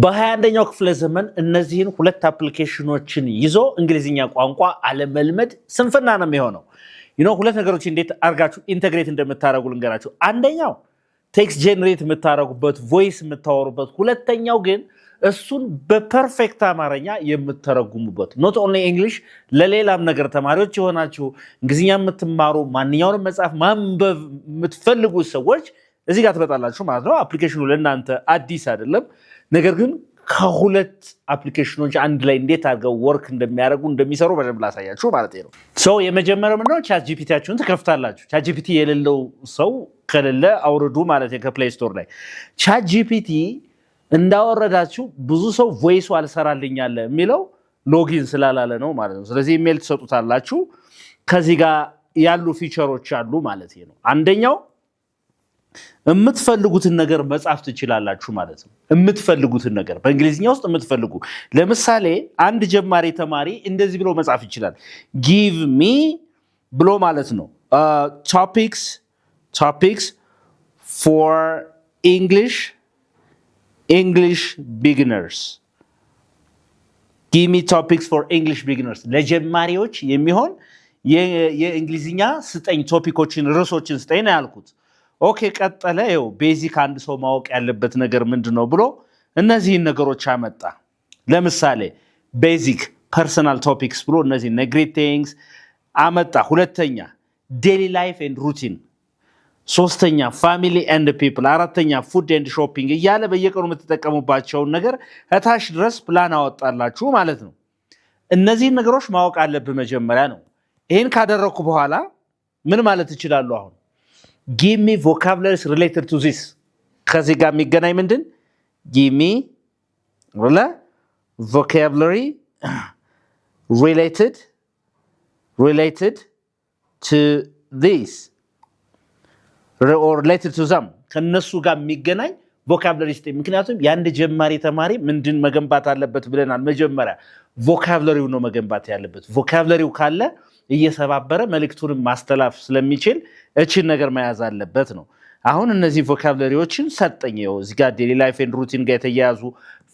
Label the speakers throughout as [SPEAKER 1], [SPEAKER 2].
[SPEAKER 1] በ21ኛው ክፍለ ዘመን እነዚህን ሁለት application ኖችን ይዞ እንግሊዝኛ ቋንቋ አለመልመድ ስንፍና ነው የሚሆነው። ሁለት ነገሮች እንዴት አድርጋችሁ integrate እንደምታደርጉ ልንገራችሁ። አንደኛው text generate የምታደርጉበት፣ voice የምታወሩበት፣ ሁለተኛው ግን እሱን በ perfect አማርኛ የምትተረጉሙበት፣ not only English፣ ለሌላም ነገር ተማሪዎች የሆናችሁ፣ እንግሊዝኛ የምትማሩ፣ ማንኛውንም መጽሐፍ ማንበብ የምትፈልጉ ሰዎች እዚህ ጋር ትመጣላችሁ ማለት ነው። Application ኑ ለእናንተ አዲስ አይደለም። ነገር ግን ከሁለት application ኖች አንድ ላይ እንዴት አድርገው work እንደሚያደርጉ፣ እንደሚሰሩ በደንብ ላሳያችሁ ማለት ነው። So የመጀመሪያው ምንድነው? ChatGPT ያችሁን ትከፍታላችሁ። ChatGPT የሌለው ሰው ከሌለ አውርዱ ማለት ከ Play Store ላይ። ChatGPT እንዳወረዳችሁ ብዙ ሰው voice ኡ አልሰራልኝ አለ የሚለው login ስላላለ ነው ማለት ነው። ስለዚህ ኢሜል ትሰጡታላችሁ። ከዚህ ጋር ያሉ feature ኦች አሉ ማለት ነው። አንደኛው የምትፈልጉትን ነገር መጻፍ ትችላላችሁ ማለት ነው። የምትፈልጉትን ነገር በእንግሊዝኛ ውስጥ የምትፈልጉ፣ ለምሳሌ አንድ ጀማሪ ተማሪ እንደዚህ ብሎ መጻፍ ይችላል። "Give me" ብሎ ማለት ነው፣ "topics for English beginners, give me topics for English beginners"፣ ለጀማሪዎች የሚሆን የእንግሊዝኛ ስጠኝ፣ topic ኦችን፣ ርዕሶችን ስጠኝ ነው ያልኩት። Okay፣ ቀጠለ። ይኸው basic አንድ ሰው ማወቅ ያለበት ነገር ምንድን ነው ብሎ እነዚህን ነገሮች አመጣ። ለምሳሌ basic personal topics ብሎ እነዚህ greetings አመጣ። ሁለተኛ daily life and routine፣ ሶስተኛ family and people፣ አራተኛ food and shopping እያለ በየቀኑ የምትጠቀሙባቸውን ነገር እታች ድረስ ፕላን አወጣላችሁ ማለት ነው። እነዚህን ነገሮች ማወቅ አለብህ መጀመሪያ ነው። ይህን ካደረግኩ በኋላ ምን ማለት እችላለሁ? አሁን "Give me vocabularies related to this"፣ ከዚህ ጋር የሚገናኝ ምንድን፣ "Give me vocabulary related to this or related to them"፣ ከነሱ ጋር የሚገናኝ vocabulary ስጠኝ። ምክንያቱም የአንድ ጀማሪ ተማሪ ምንድን መገንባት አለበት ብለናል? መጀመሪያ vocabulary ው ነው መገንባት ያለበት። Vocabulary ው ካለ እየሰባበረ መልእክቱንም ማስተላለፍ ስለሚችል እችን ነገር መያዝ አለበት ነው። አሁን እነዚህ vocabulary ዎችን ሰጠኝ። ይኸው እዚህ ጋር daily life and routine ጋር የተያያዙ፣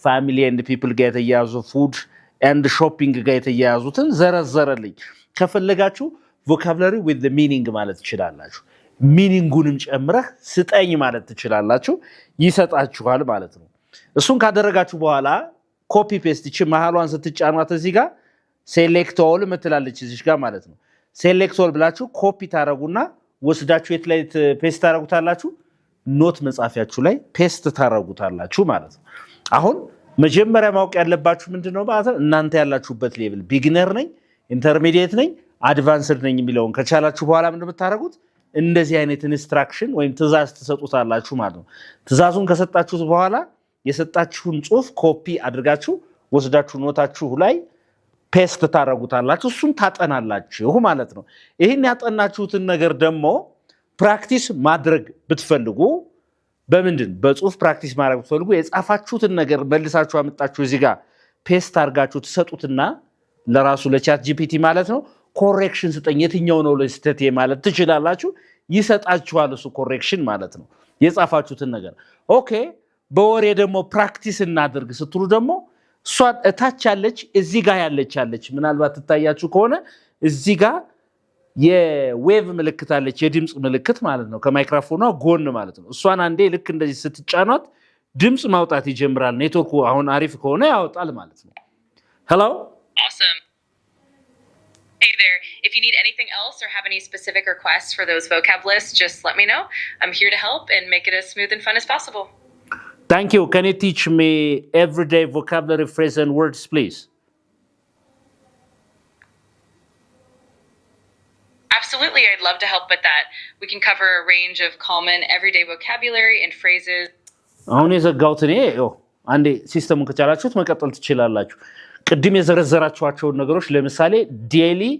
[SPEAKER 1] family and people ጋር የተያያዙ፣ food and shopping ጋር የተያያዙትን ዘረዘረልኝ። ከፈለጋችሁ "vocabulary with meaning" ማለት ትችላላችሁ። Meaning ኡንም ጨምረህ ስጠኝ ማለት ትችላላችሁ። ይሰጣችኋል ማለት ነው። እሱን ካደረጋችሁ በኋላ copy paste፣ ይቺ መሀሏን ስትጫኗት እዚህ ጋር select all ምትላለች እዚህ ጋር ማለት ነው። Select all ብላችሁ ኮፒ ታደረጉና ወስዳችሁ የት ላይ paste ታደረጉታላችሁ? Note መጻፊያችሁ ላይ paste ታደረጉታላችሁ ማለት ነው። አሁን መጀመሪያ ማወቅ ያለባችሁ ምንድን ነው ማለት ነው? እናንተ ያላችሁበት level beginner ነኝ፣ intermediate ነኝ፣ advanced ነኝ የሚለውን ከቻላችሁ በኋላ ምንድን የምታደርጉት፣ እንደዚህ አይነት instruction ወይም ትዕዛዝ ትሰጡታላችሁ ማለት ነው። ትዕዛዙን ከሰጣችሁት በኋላ የሰጣችሁን ጽሁፍ ኮፒ አድርጋችሁ ወስዳችሁ note ኣችሁ ላይ paste ታደርጉታላችሁ። እሱን ታጠናላችሁ ማለት ነው። ይህን ያጠናችሁትን ነገር ደግሞ practice ማድረግ ብትፈልጉ፣ በምንድን በጽሁፍ practice ማድረግ ብትፈልጉ፣ የጻፋችሁትን ነገር መልሳችሁ አምጥታችሁ እዚህ ጋር paste አድርጋችሁ ትሰጡትና ለራሱ ለ ChatGPT ማለት ነው፣ "Correction ስጠኝ፣ የትኛው ነው ስህተቴ?" ማለት ትችላላችሁ። ይሰጣችኋል እሱ correction ማለት ነው የጻፋችሁትን ነገር። Okay፣ በወሬ ደግሞ practice እናድርግ ስትሉ ደግሞ እሷ እታች ያለች፣ እዚህ ጋር ያለች ምናልባት ትታያችሁ ከሆነ እዚህ ጋር የ wave ምልክት አለች፣ የድምፅ ምልክት ማለት ነው፣ ከማይክሮፎኗ ጎን ማለት ነው። እሷን አንዴ ልክ እንደዚህ ስትጫኗት ድምፅ ማውጣት ይጀምራል። ኔትወርኩ አሁን አሪፍ ከሆነ ያወጣል ማለት ነው። Hello.
[SPEAKER 2] Awesome. Hey there. If you need anything else or have any specific requests for those vocab lists, just let me know. I'm here to help and make it as smooth and fun as possible.
[SPEAKER 1] Thank you. Can you teach me everyday vocabulary, phrase and words, please?
[SPEAKER 2] Absolutely. I'd love to help with that. We can cover a range of common everyday vocabulary and phrases.
[SPEAKER 1] አሁን የዘጋሁት እኔ ይኸው፣ አንዴ system ኡን ከቻላችሁት መቀጠል ትችላላችሁ። ቅድም የዘረዘራችኋቸውን ነገሮች፣ ለምሳሌ daily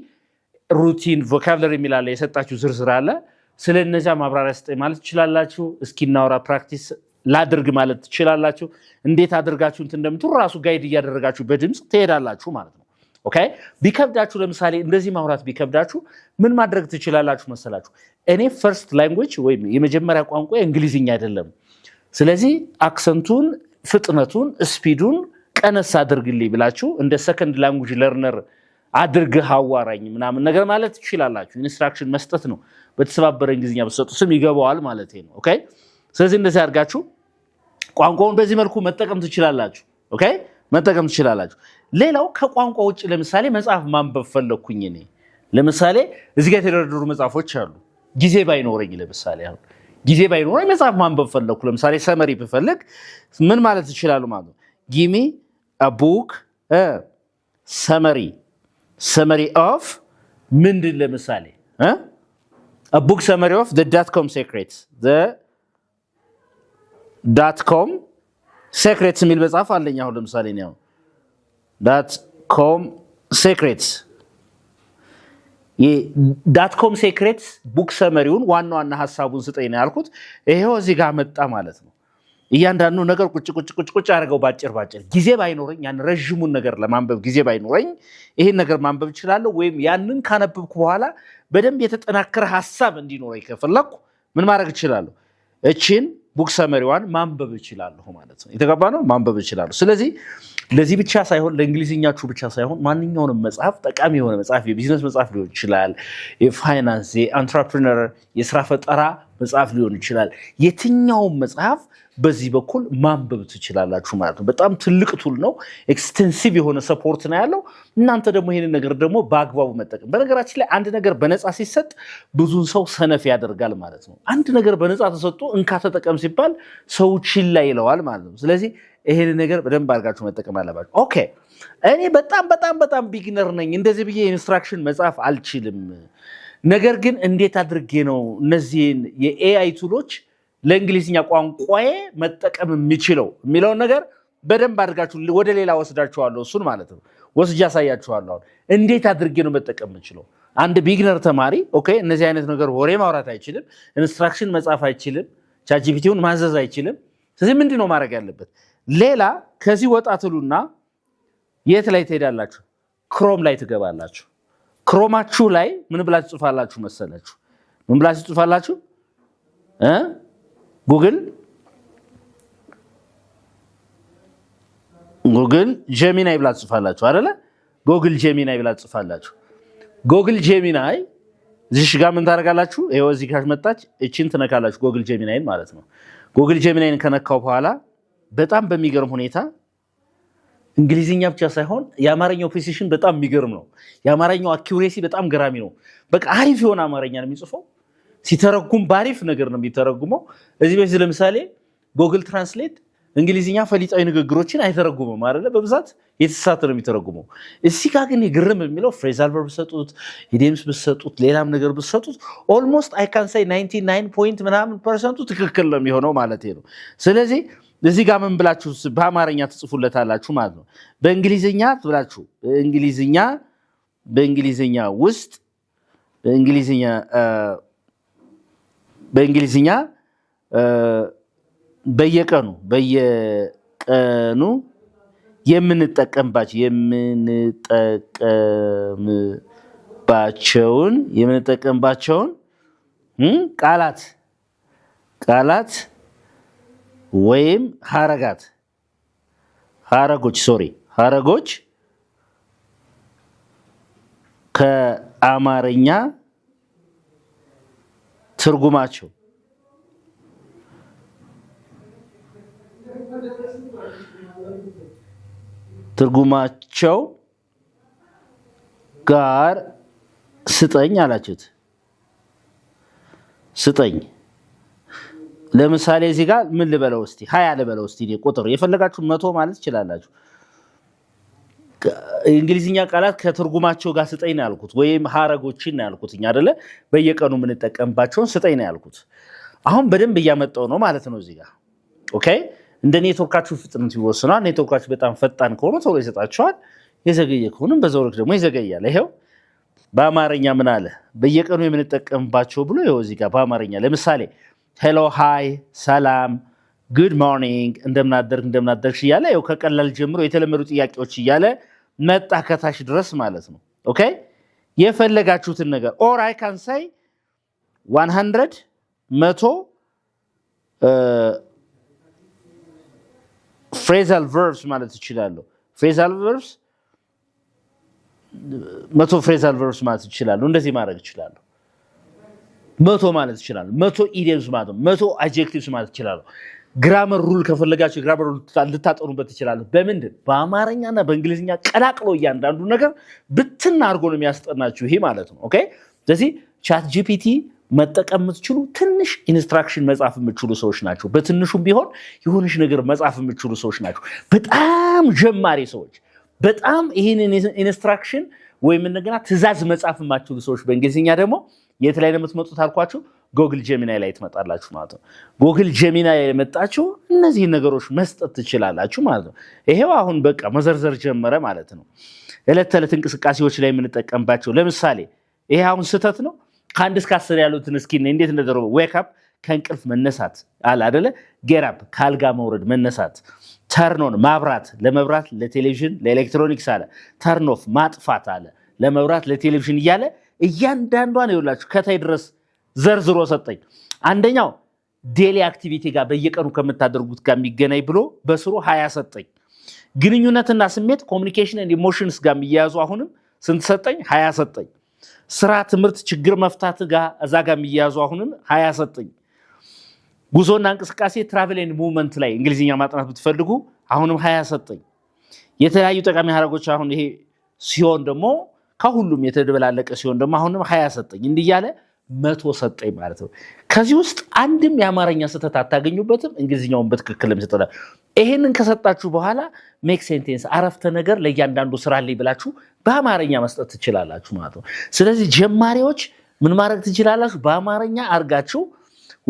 [SPEAKER 1] routine vocabulary የሚል አለ፣ የሰጣችሁ ዝርዝር አለ። ስለ እነዚያ ማብራሪያ ስጠኝ ማለት ትችላላችሁ። እስኪ እናውራ፣ practice ላድርግ ማለት ትችላላችሁ። እንዴት አድርጋችሁ እንትን እንደምትሉ ራሱ guide እያደረጋችሁ በድምፅ ትሄዳላችሁ ማለት ነው። Okay፣ ቢከብዳችሁ፣ ለምሳሌ እንደዚህ ማውራት ቢከብዳችሁ ምን ማድረግ ትችላላችሁ መሰላችሁ? እኔ first language ወይም የመጀመሪያ ቋንቋ እንግሊዝኛ አይደለም። ስለዚህ accent ኡን ፍጥነቱን speed ኡን ቀነስ አድርግልኝ ብላችሁ እንደ second language learner አድርገህ አዋራኝ ምናምን ነገር ማለት ትችላላችሁ። Instruction መስጠት ነው። በተሰባበረ እንግሊዝኛ ብትሰጡትም ይገባዋል ማለት ነው። Okay፣ ስለዚህ እንደዚህ አድርጋችሁ ቋንቋውን በዚህ መልኩ መጠቀም ትችላላችሁ። Okay፣ መጠቀም ትችላላችሁ። ሌላው ከቋንቋ ውጭ ለምሳሌ መጽሐፍ ማንበብ ፈለግኩኝ እኔ። ለምሳሌ እዚህ ጋር የተደረደሩ መጽሐፎች አሉ። ጊዜ ባይኖረኝ፣ ለምሳሌ አሁን ጊዜ ባይኖረኝ መጽሐፍ ማንበብ ፈለግኩ። ለምሳሌ summary ብፈልግ ምን ማለት እችላለሁ ማለት ነው? Give me book summary of ምንድን፣ ለምሳሌ book summary of dot com secrets፣ dot com secrets የሚል መጽሐፍ አለኝ። አሁን ለምሳሌ እኔ አሁን dot com secrets፣ dot com secrets book summary ውን ዋና ዋና ሀሳቡን ስጠኝ ነው ያልኩት። ይሄው እዚህ ጋር መጣ ማለት ነው። እያንዳንዱ ነገር ቁጭ ቁጭ ቁጭ ቁጭ አድርገው ባጭር ባጭር፣ ጊዜ ባይኖረኝ፣ ያን ረዥሙን ነገር ለማንበብ ጊዜ ባይኖረኝ ይሄን ነገር ማንበብ እችላለሁ። ወይም ያንን ካነበብኩ በኋላ በደንብ የተጠናከረ ሀሳብ እንዲኖረኝ ከፈለኩ ምን ማድረግ እችላለሁ? እችን book summary ዋን ማንበብ እችላለሁ ማለት ነው። የተገባ ነው፣ ማንበብ እችላለሁ። ስለዚህ ለዚህ ብቻ ሳይሆን፣ ለእንግሊዝኛችሁ ብቻ ሳይሆን ማንኛውንም መጽሐፍ፣ ጠቃሚ የሆነ መጽሐፍ፣ የቢዝነስ መጽሐፍ ሊሆን ይችላል፣ የፋይናንስ፣ የ entrepreneur፣ የስራ ፈጠራ መጽሐፍ ሊሆን ይችላል። የትኛውም መጽሐፍ በዚህ በኩል ማንበብ ትችላላችሁ ማለት ነው። በጣም ትልቅ tool ነው። Extensive የሆነ support ነው ያለው። እናንተ ደግሞ ይህንን ነገር ደግሞ በአግባቡ መጠቀም። በነገራችን ላይ አንድ ነገር በነፃ ሲሰጥ ብዙን ሰው ሰነፍ ያደርጋል ማለት ነው። አንድ ነገር በነፃ ተሰጥቶ እንካ ተጠቀም ሲባል ሰው ችላ ይለዋል ማለት ነው። ስለዚህ ይሄንን ነገር በደንብ አድርጋችሁ መጠቀም አለባችሁ። Okay፣ እኔ በጣም በጣም በጣም beginner ነኝ፣ እንደዚህ ብዬ instruction መጻፍ አልችልም። ነገር ግን እንዴት አድርጌ ነው እነዚህን የ AI tool ኦች ለእንግሊዝኛ ቋንቋዬ መጠቀም የምችለው የሚለውን ነገር በደንብ አድርጋችሁ ወደ ሌላ ወስዳችኋለሁ። እሱን ማለት ነው ወስጄ አሳያችኋለሁ። አሁን እንዴት አድርጌ ነው መጠቀም የምችለው? አንድ beginner ተማሪ፣ okay፣ እነዚህ አይነት ነገር ወሬ ማውራት አይችልም፣ instruction መጻፍ አይችልም፣ ChatGPT ውን ማዘዝ አይችልም። ስለዚህ ምንድን ነው ማድረግ ያለበት? ሌላ ከዚህ ወጣ ትሉና የት ላይ ትሄዳላችሁ? Chrome ላይ ትገባላችሁ። Chrome ኣችሁ ላይ ምን ብላችሁ ጽፋላችሁ መሰላችሁ? ምን ብላችሁ ጽፋላችሁ? Google Gemini ብላችሁ ጽፋላችሁ አይደለ? Google Gemini ብላችሁ ጽፋላችሁ። Google Gemini እዚህ ጋር ምን ታደርጋላችሁ? ይኸው እዚህ ጋር መጣች። እችን ትነካላችሁ፣ Google Gemini ን ማለት ነው። Google Gemini ን ከነካው በኋላ በጣም በሚገርም ሁኔታ እንግሊዝኛ ብቻ ሳይሆን የአማርኛው precision በጣም የሚገርም ነው። የአማርኛው accuracy በጣም ገራሚ ነው። በቃ አሪፍ የሆነ አማርኛ ነው የሚጽፈው። ሲተረጉም በአሪፍ ነገር ነው የሚተረጉመው። እዚህ በፊት ለምሳሌ Google Translate እንግሊዝኛ ፈሊጣዊ ንግግሮችን አይተረጉምም አይደለ? በብዛት የተሳሳተ ነው የሚተረጉመው። እዚህ ጋር ግን ግርም የሚለው phrasal verb ብትሰጡት፣ idioms ብትሰጡት፣ ሌላም ነገር ብትሰጡት almost I can say 99 point ምናምን percent ኡ ትክክል ነው የሚሆነው ማለት ነው። ስለዚህ እዚህ ጋር ምን ብላችሁ በአማርኛ ትጽፉለታላችሁ ማለት ነው። በእንግሊዝኛ ብላችሁ በእንግሊዝኛ ውስጥ በእንግሊዝኛ በየቀኑ የምንጠቀምባቸውን ቃላት ወይም ሀረጋት ሀረጎች፣ sorry፣ ሀረጎች ከአማርኛ ትርጉማቸው ጋር ስጠኝ አላችሁት። ስጠኝ። ለምሳሌ እዚህ ጋር ምን ልበለው እስቲ? 20 ልበለው እስቲ፣ ቁጥር የፈለጋችሁ 100 ማለት ትችላላችሁ። እንግሊዝኛ ቃላት ከትርጉማቸው ጋር ስጠኝ ነው ያልኩት፣ ወይም ሀረጎችን ነው ያልኩት አይደለ? በየቀኑ የምንጠቀምባቸውን ስጠኝ ነው ያልኩት። አሁን በደንብ እያመጣው ነው ማለት ነው እዚህ ጋር። Okay፣ እንደ ኔትወርካችሁ ፍጥነት ይወስናል። ኔትወርካችሁ በጣም ፈጣን ከሆነ ቶሎ ይሰጣችኋል። የዘገየ ከሆነም በዛው ልክ ደግሞ ይዘገያል። ይኸው በአማርኛ ምን አለ? በየቀኑ የምንጠቀምባቸው ብሎ ይኸው እዚህ ጋር በአማርኛ ለምሳሌ hello፣ hi፣ ሰላም፣ good morning፣ እንደምናደርግ፣ እንደምናደርግሽ እያለ ይኸው ከቀላል ጀምሮ የተለመዱ ጥያቄዎች እያለ መጣ ከታች ድረስ ማለት ነው። Okay፣ የፈለጋችሁትን ነገር or I can say 100፣ 100 Phrasal verbs ማለት እችላለሁ። Phrasal verbs፣ 100 phrasal verbs ማለት እችላለሁ። እንደዚህ ማድረግ እችላለሁ። 100 ማለት እችላለሁ። 100 idioms ማለት ነው። 100 adjectives ማለት እችላለሁ። Grammar rule ከፈለጋችሁ grammar rule ልታጠኑበት ትችላለሁ። በምንድን? በአማርኛና በእንግሊዝኛ ቀላቅሎ እያንዳንዱ ነገር ብትን አድርጎ ነው የሚያስጠናችሁ ይሄ ማለት ነው። Okay፣ ስለዚህ ChatGPT መጠቀም የምትችሉ ትንሽ instruction መጻፍ የምትችሉ ሰዎች ናቸው። በትንሹም ቢሆን የሆነች ነገር መጻፍ የምትችሉ ሰዎች ናቸው። በጣም ጀማሪ ሰዎች፣ በጣም ይህንን instruction ወይም እንደገና ትዕዛዝ መጻፍ የማትችሉ ሰዎች በእንግሊዝኛ ደግሞ የት ላይ ነው የምትመጡት አልኳችሁ? Google Gemini ላይ ትመጣላችሁ ማለት ነው። Google Gemini ላይ የመጣችሁ እነዚህን ነገሮች መስጠት ትችላላችሁ ማለት ነው። ይሄው አሁን በቃ መዘርዘር ጀመረ ማለት ነው። ዕለት ተዕለት እንቅስቃሴዎች ላይ የምንጠቀምባቸው፣ ለምሳሌ ይሄ አሁን ስህተት ነው። ከ1 እስከ 10 ያሉትን እስኪ እንዴት እንደደረበ፣ wake up ከእንቅልፍ መነሳት አለ አደለ? Get up ከአልጋ መውረድ መነሳት፣ turn on ማብራት ለመብራት፣ ለቴሌቪዥን፣ ለኤሌክትሮኒክስ አለ። Turn off ማጥፋት አለ ለመብራት፣ ለቴሌቪዥን እያለ እያንዳንዷን ይኸውላችሁ ከታይ ድረስ ዘርዝሮ ሰጠኝ። አንደኛው daily activity ጋር፣ በየቀኑ ከምታደርጉት ጋር የሚገናኝ ብሎ በስሩ 20 ሰጠኝ። ግንኙነትና ስሜት communication and emotions ጋር የሚያያዙ አሁንም ስንት ሰጠኝ? 20 ሰጠኝ። ስራ፣ ትምህርት፣ ችግር መፍታት ጋር እዛ ጋር የሚያያዙ አሁንም 20 ሰጠኝ። ጉዞና እንቅስቃሴ travel and movement ላይ እንግሊዝኛ ማጥናት ብትፈልጉ አሁንም 20 ሰጠኝ። የተለያዩ ጠቃሚ ሀረጎች አሁን ይሄ ሲሆን ደግሞ ከሁሉም የተደበላለቀ ሲሆን ደግሞ አሁንም 20 ሰጠኝ። እንዲህ እያለ 100 ሰጠኝ ማለት ነው። ከዚህ ውስጥ አንድም የአማርኛ ስህተት አታገኙበትም። እንግሊዝኛውን በትክክል ይሰጠናል። ይሄንን ከሰጣችሁ በኋላ make sentence፣ አረፍተ ነገር ለእያንዳንዱ ስራልኝ ብላችሁ በአማርኛ መስጠት ትችላላችሁ ማለት ነው። ስለዚህ ጀማሪዎች ምን ማድረግ ትችላላችሁ? በአማርኛ አርጋችሁ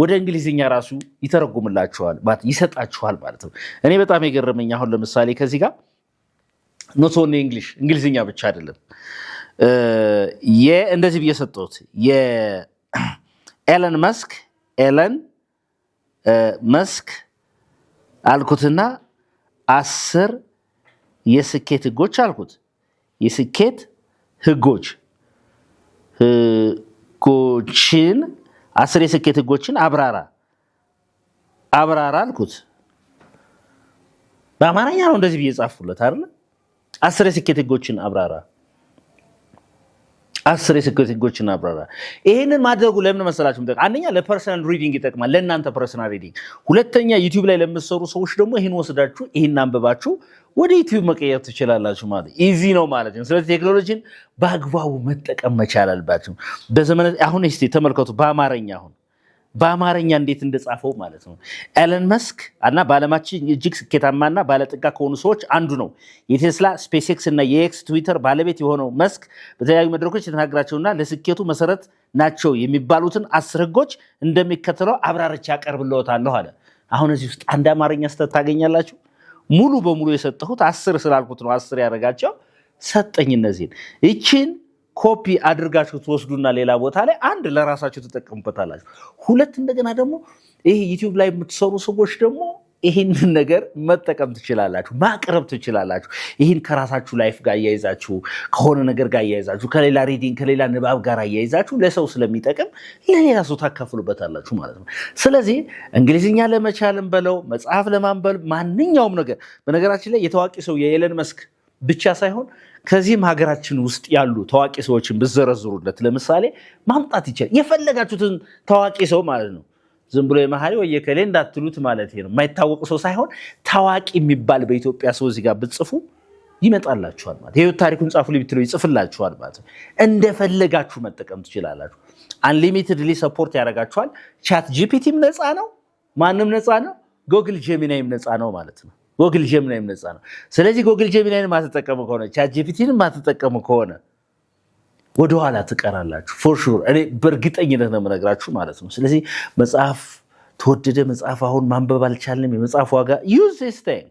[SPEAKER 1] ወደ እንግሊዝኛ ራሱ ይተረጉምላችኋል፣ ይሰጣችኋል ማለት ነው። እኔ በጣም የገረመኝ አሁን ለምሳሌ ከዚህ ጋር not only English፣ እንግሊዝኛ ብቻ አይደለም። እንደዚህ ብዬ ሰጠሁት። የኤለን መስክ፣ ኤለን መስክ አልኩትና 10 የስኬት ህጎች አልኩት። የስኬት ህጎችን፣ 10 የስኬት ህጎችን አብራራ፣ አብራራ አልኩት። በአማርኛ ነው እንደዚህ ብዬ ጻፍኩለት አይደለ? 10 የስኬት ህጎችን አብራራ። 10 የስኬት ህጎችን አብራራ። ይሄንን ማድረጉ ለምን መሰላችሁ? አንደኛ ለ personal reading ይጠቅማል፣ ለእናንተ personal reading። ሁለተኛ YouTube ላይ ለምትሰሩ ሰዎች ደግሞ ይህን ወስዳችሁ፣ ይህን አንብባችሁ ወደ YouTube መቀየር ትችላላችሁ ማለት easy ነው ማለት ነው። ስለዚህ ቴክኖሎጂን በአግባቡ መጠቀም መቻል አለባችሁ። በዘመነ አሁን እስኪ ተመልከቱ፣ በአማርኛ፣ አሁን በአማርኛ እንዴት እንደጻፈው ማለት ነው። ኤለን መስክ እና በዓለማችን እጅግ ስኬታማና ባለጠጋ ከሆኑ ሰዎች አንዱ ነው። የቴስላ፣ SpaceX እና የ X ትዊተር ባለቤት የሆነው መስክ በተለያዩ መድረኮች የተናገራቸውና ለስኬቱ መሰረት ናቸው የሚባሉትን 10 ህጎች እንደሚከተለው አብራርቼ አቀርብልዎታለሁ አለ። አሁን እዚህ ውስጥ አንድ አማርኛ ስህተት ታገኛላችሁ? ሙሉ በሙሉ የሰጠሁት 10 ስላልኩት ነው 10 ያደረጋቸው ሰጠኝ። እነዚህን ይችን ኮፒ አድርጋችሁ ትወስዱና ሌላ ቦታ ላይ አንድ ለራሳችሁ ትጠቀሙበታላችሁ። ሁለት እንደገና ደግሞ ይሄ YouTube ላይ የምትሰሩ ሰዎች ደግሞ ይህንን ነገር መጠቀም ትችላላችሁ፣ ማቅረብ ትችላላችሁ። ይህን ከራሳችሁ life ጋር አያይዛችሁ፣ ከሆነ ነገር ጋር አያይዛችሁ፣ ከሌላ reading፣ ከሌላ ንባብ ጋር አያይዛችሁ ለሰው ስለሚጠቅም ለሌላ ሰው ታካፍሉበታላችሁ ማለት ነው። ስለዚህ እንግሊዝኛ ለመቻልም በለው፣ መጽሐፍ ለማንበብ፣ ማንኛውም ነገር፣ በነገራችን ላይ የታዋቂ ሰው የኤለን መስክ ብቻ ሳይሆን ከዚህም ሀገራችን ውስጥ ያሉ ታዋቂ ሰዎችን ብዘረዝሩለት ለምሳሌ ማምጣት ይቻላል። የፈለጋችሁትን ታዋቂ ሰው ማለት ነው። ዝም ብሎ የመሀሪ ወይ የከሌ እንዳትሉት ማለት ነው። የማይታወቅ ሰው ሳይሆን ታዋቂ የሚባል በኢትዮጵያ ሰው እዚህ ጋር ብትጽፉ ይመጣላችኋል ማለት፣ የህይወት ታሪኩን ጻፉ ብትለው ይጽፍላችኋል ማለት ነው። እንደፈለጋችሁ መጠቀም ትችላላችሁ። Unlimitedly support ያደርጋችኋል። ChatGPT ም ነፃ ነው፣ ማንም ነፃ ነው። Google Gemini ም ነፃ ነው ማለት ነው። Google Gemini ም ነፃ ነው። ስለዚህ Google Gemini ን ማትጠቀሙ ከሆነ፣ ChatGPT ን ማትጠቀሙ ከሆነ ወደኋላ ትቀራላችሁ። For sure፣ እኔ በእርግጠኝነት ነው የምነግራችሁ ማለት ነው። ስለዚህ መጽሐፍ ተወደደ፣ መጽሐፍ አሁን ማንበብ አልቻልንም፣ የመጽሐፍ ዋጋ፣ use this thing።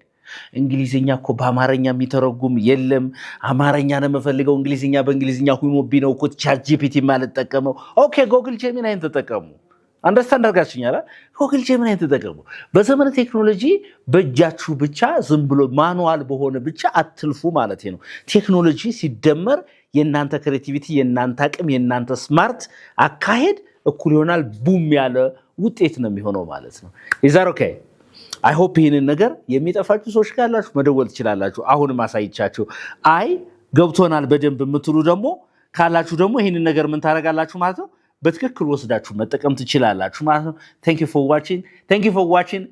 [SPEAKER 1] እንግሊዝኛ እኮ በአማርኛ የሚተረጉም የለም። አማርኛ ነው የምፈልገው፣ እንግሊዝኛ በእንግሊዝኛ ሁኖብኝ ነው እኮ ChatGPT የማልጠቀመው። Okay፣ Google Gemini ን ተጠቀሙ። Understand አድርጋችሁኛል? Google Gemini ን ተጠቀሙ። በዘመነ ቴክኖሎጂ በእጃችሁ ብቻ ዝም ብሎ manual በሆነ ብቻ አትልፉ ማለት ነው። ቴክኖሎጂ ሲደመር የእናንተ creativity፣ የእናንተ አቅም፣ የእናንተ smart አካሄድ እኩል ይሆናል። Boom ያለ ውጤት ነው የሚሆነው ማለት ነው። Is that okay? I hope ይህንን ነገር የሚጠፋችሁ ሰዎች ካላችሁ መደወል ትችላላችሁ። አሁንም አሳይቻችሁ አይ ገብቶናል በደንብ የምትሉ ደግሞ ካላችሁ ደግሞ ይህንን ነገር ምን ታደርጋላችሁ ማለት ነው፣ በትክክል ወስዳችሁ መጠቀም ትችላላችሁ ማለት ነው። Thank you for watching. Thank you for watching.